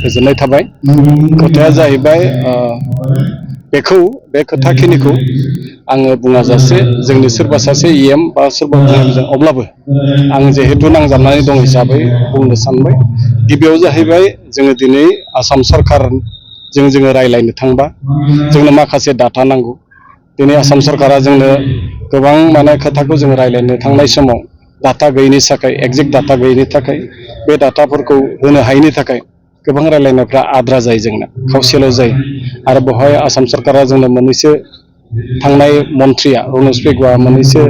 गोजोननाय थाबाय। खोथाया जाहैबाय बे खोथाखिनिखौ आङो बुङाजासे जोंनि सोरबा सासे इएम बा सोरबा बुंदों, अब्लाबो आं जिहेतु नांजाबनानै दं हिसाबै बुंनो सानबाय। गिबियाव जाहैबाय जोङो दिनै आसाम सरकारजों जोङो रायज्लायनो थांबा जोंनो माखासे डाटा नांगौ। दिनै आसाम सरकारा जोंनो गोबां खोथाखौ जोङो रायज्लायनो थांनाय समाव डाटा गैयिनि थाखाय, एक्जेक्ट डाटा गैयिनि थाखाय, बे डाटाफोरखौ होनो हायैनि थाखाय गोबां रायज्लायनायफ्रा आद्रा जायो, जोंना खावसेल' जायो। आरो बेवहाय आसाम सरकारा जोंनो मोननैसो थांनाय मन्थ्रिया रनज पेगुआ मोननैसो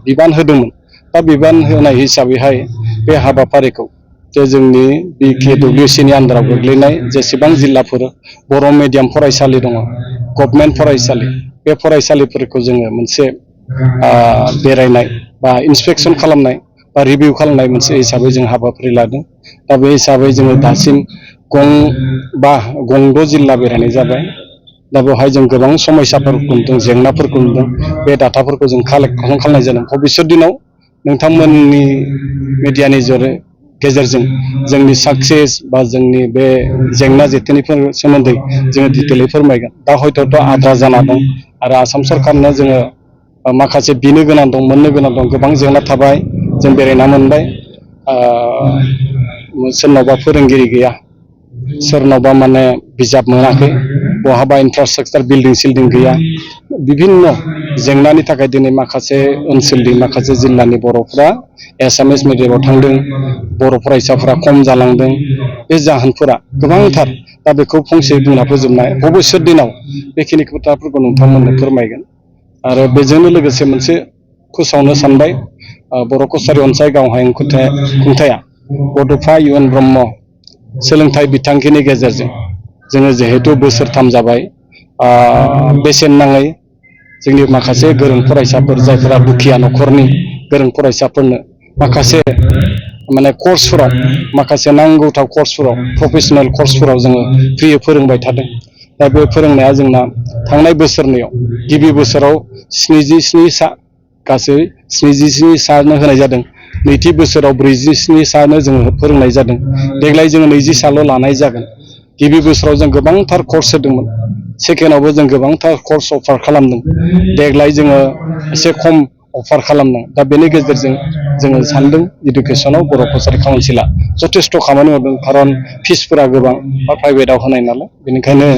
बिबान होदोंमोन। दा बिबान होनाय हिसाबैहाय बे हाबाफारिखौ जे जोंनि BKWCनि आन्दाराव गोग्लैनाय जेसेबां जिल्लाफोर बर' मिडियाम फरायसालि दङ, गभमेन्ट फरायसालि, बे फरायसालिफोरखौ जोङो मोनसे बेरायनाय बा इन्सपेक्सन खालामनाय बा रिभिउ खालामनाय मोनसे हिसाबै जों हाबाफारि लादों। दा बे हिसाबै जोङो दासिम गंद' जिल्ला बेरायनाय जाबाय। दा बेवहाय जों गोबां समयसाफोरखौ नुदों, जेंनाफोरखौ नुदों। बे डाटाफोरखौ जों कालेक्ट खालामनाय जादों। भबिष्यत दिनाव नोंथांमोननि मिडियानि गेजेरजों जोंनि साक्सेस बा जोंनि बे जेंना जेथोनिफोर सोमोन्दै जोङो डिटेलै फोरमायगोन। दा हयथ' आद्रा जाना दं आरो आसाम सरकारनो जोङो माखासे बिनो गोनां दं, मोननो गोनां दं। गोबां जेंना थाबाय, जों बेरायना मोनबाय। सोरनावबा फोरोंगिरि गैया, सोरनावबा बिजाब मोनाखै, बहाबा इनफ्रास्ट्राक्चार बिल्डिं सिल्डिं गैया। बिभिन्न जेंनानि थाखाय दिनै माखासे ओनसोलनि, माखासे जिल्लानि बर'फ्रा एसामिस मिडियामाव थांदों, बर' फरायसाफ्रा खम जालांदों। बे जाहोनफोरा गोबांथार। दा बेखौ फंसे बुंना फोजोबनाय, भबिष्यत दिनाव बेखिनि खोथाफोरखौ नोंथांमोननो फोरमायगोन। आरो बेजोंनो लोगोसे मोनसे फोसावनो सानबाय, बर' कसारि अनसाय गाव हायुं खुंथाया बड'फा UN ब्रह्म सोलोंथाइ बिथांखिनि गेजेरजों जोङो जिहेथु बोसोरथाम जाबाय, बेसेन नाङै जोंनि माखासे गोरों फरायसाफोर, जायफोरा दुखिया न'खरनि गोरों फरायसाफोरनो माखासे कर्सफोराव, माखासे नांगौथाव कर्सफोराव, प्रफेसनेल कर्सफोराव जोङो फ्रियै फोरोंबाय थादों। दा बे फोरोंनाया जोंना थांनाय बोसोरनैयाव, गिबि बोसोराव 77 सा, गासै 77 सानो होनाय जादों। नैथि बोसोराव 47 सानो जोङो फोरोंनाय जादों। देग्लाय जोङो 20 साल' लानाय जागोन। गिबि बोसोराव जों गोबांथार कर्स होदोंमोन, सेकेन्डआवबो जों गोबांथार कर्स अफार खालामदों। देग्लाय जोङो एसे खम अफार खालामदों। दा बेनि गेजेरजों जोङो सानदों इडुकेसनाव बर' कसारि काउन्सिला जथेस्थ' खामानि मावदों। खारन फिसफोरा गोबां, बा प्राइभेटआव होनाय नालाय, बेनिखायनो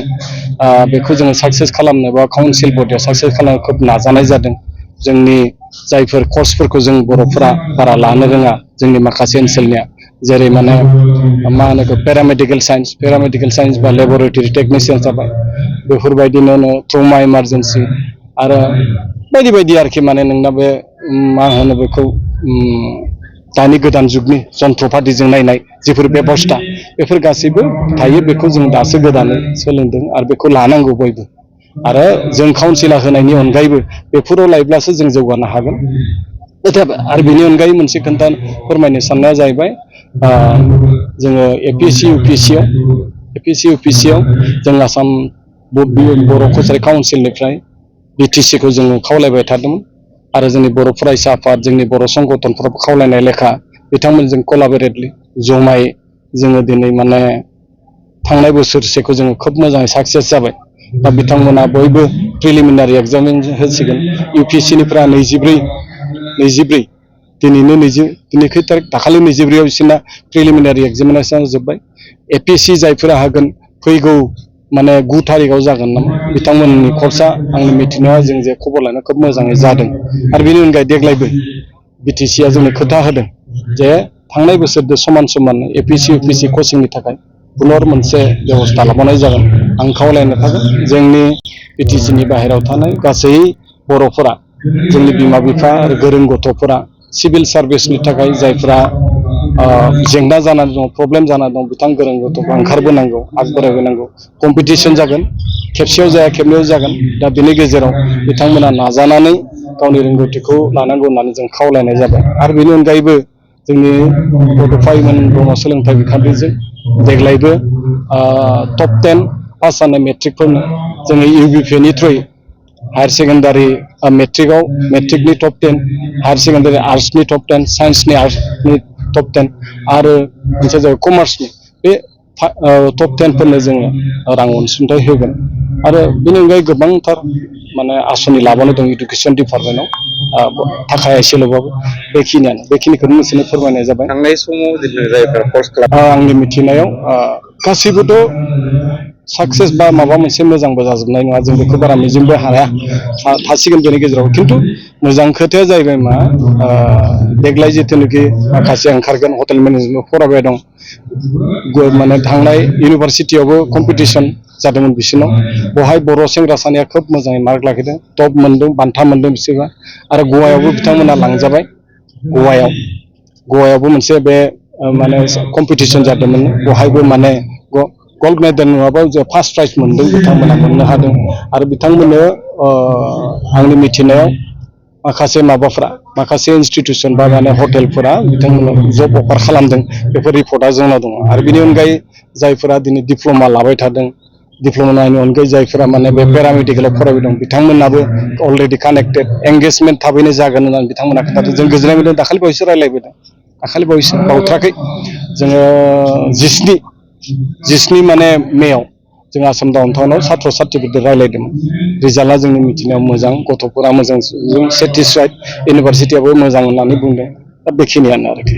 बेखौ जोङो साक्सेस खालामनो बा काउन्सिल बडिया साक्सेस खालामनो खोब नाजानाय जादों। जोंनि जायफोर कर्सफोरखौ जों बर'फोरा बारा लानो रोङा, जोंनि माखासे ओनसोलनिया, जेरै पेरामेडिकेल साइन्स बा लेबरेटरि टेकनिसियान जाबाय, बेफोरबायदिनो ट्रमा इमारजेन्सि आरो बायदि बायदि आरोखि। नोंना बे बेखौ दानि गोदान जुगनि जन्थ्रपातिजों नायनाय जिफोर बेबस्था, बेफोर गासैबो थायो। बेखौ जों दासो गोदानै सोलोंदों आरो बेखौ लानांगौ बयबो। आरो जों काउन्सिला होनायनि अनगायैबो बेफोराव लायोब्लासो जों जौगानो हागोन। आरो बेनि अनगायै मोनसे खोथा फोरमायनो साननाया जाहैबाय, जोङो APSC UPSC आव जों आसाम बर' कसारि काउन्सिलनिफ्राय BTC खौ जोङो खावलायबाय थादोंमोन। आरो जोंनि बर' फरायसा आफाद, जोंनि बर' संगठनफोराबो खावलायनाय लेखा बिथांमोनजों कलाबरेटलि जमायै जोङो दिनै थांनाय बोसोरसेखौ जोङो खोब मोजाङै साक्सेस जाबाय। दा बिथांमोना बयबो प्रिलिमिनारि एग्जाम होसिगोन। UPSCनिफ्राय 24 दिनैनो दिनै खै थारिख, दाखालि 24आव बिसोरना प्रिलिमिनारि एग्जामिनेसन जोब्बाय। APSC जायफोरा होगोन, फैगौ 9 थारिखआव जागोन नामा। बिथांमोननि कर्सआ आंनि मिथिनायाव जों जे खबर लानो खोब मोजाङै जादों। आरो बेनि अनगायै देग्लायबो BTCआ जोंनो खोथा होदों जे थांनाय बोसोरजों समान APSC UPSC कचिंनि थाखाय पुनर मोनसे बेबस्था लाबावनाय जागोन। आं खावलायनो थागोन जोंनि BTCनि बाहेरायाव थानाय गासै बर'फोरा, जोंनि बिमा बिफा आरो गोरों गथ'फोरा, सिभिल सार्भिसनि थाखाय जायफ्रा जेंना जानानै दं, प्रब्लेम जानानै दं, बिथां गोरों गथ'फ्रा ओंखारबोनांगौ, आगबारायबोनांगौ। कम्पिटिसन जागोन, खेबसेयाव जाया खेबनैयाव जागोन। दा बेनि गेजेराव बिथांमोना नाजानानै गावनि रोंगौथिखौ लानांगौ होननानै जों खावलायनाय जाबाय। आरो बेनि अनगायैबो जोंनि बड'फा UN ब्रह्म सोलोंथाइ बिखान्थिजों देग्लायबो टप 10 पास जानाय मेट्रिकफोरनो जोङो UBPनि थ्रुयै हायार सेकेन्डारि मेट्रिकनि टप 10, हायार सेकेन्डारि आर्ट्सनि टप 10, साइन्सनि आर्ट्सनि टप 10 आरो मोनसे जाबाय कमार्सनि। बे टप 10 फोरनो जोङो रां अनसुंथाइ होगोन आरो बेनि अनगायै गोबांथार माने आसनि लाबानो दं इडुकेसन डिपार्टमेन्टआव थाखा एसेल'बाबो बेखिनिखौनो नोंसोरनो फोरमायनाय जाबाय थांनाय समाव जिथु जायफोरा कर्स आंनि मिथिनायाव गासैबोथ' साक्सेस बा माबा मोनसे मोजांबो जाजोबनाय नङा जों बेखौ बारा मिजिंबो हाया थासिगोन बेनि गेजेराव खिन्थु मोजां खोथाया जाहैबाय मा देग्लाय जिथुनाखि माखासे ओंखारगोन हटेल मेनेजमेन्ट फरायबाय दं माने थांनाय इउनिभारसिटियावबो कम्पिटिसन जादोंमोन बिसोरनाव बेवहाय बर' सेंग्रा सानैया खोब मोजाङै मार्क लाखिदों टप मोनदों बान्था मोनदों बिसोरबा आरो गवायावबो बिथांमोना लांजाबाय गवायावबो मोनसे बे माने कम्पिटिसन जादोंमोन बेवहायबो माने गल्ड मेडेल नङाबा जे फार्स्ट प्राइज मोनदों बिथांमोना मोननो हादों आरो बिथांमोननो आंनि मिथिनायाव माखासे इन्सटिटिउसन बा माने हटेलफोरा बिथांमोननो जब अफार खालामदों बेफोर रिपर्टआ जोंनाव दङ आरो बेनि अनगायै जायफोरा दिनै डिप्ल'मा लाबाय थादों डिप्ल'मानि अनगायै जायफोरा माने बे पेरामेडिकेलाव फरायबाय दं बिथांमोनाबो अलरेडि कानेक्टेड एंगेजमेन्ट थाबैनो जागोन होननानै बिथांमोना खोन्थादों जों गोजोननाय मोनदों दाखालि बावैसो रायज्लायबोदों दाखालि बावैसो बावथ्राखै जोङो 17 माने मेयाव जों आसाम डाउनटाउनाव साथ्र साथ्रिफोरजों रायज्लायदोंमोन रिजाल्टआ जोंनि मिथिनायाव मोजां गथ'फोरा मोजां जों सेटिसफाइड इउनिभारसिटियाबो मोजां होननानै बुंदों दा बेखिनियानो आरोखि।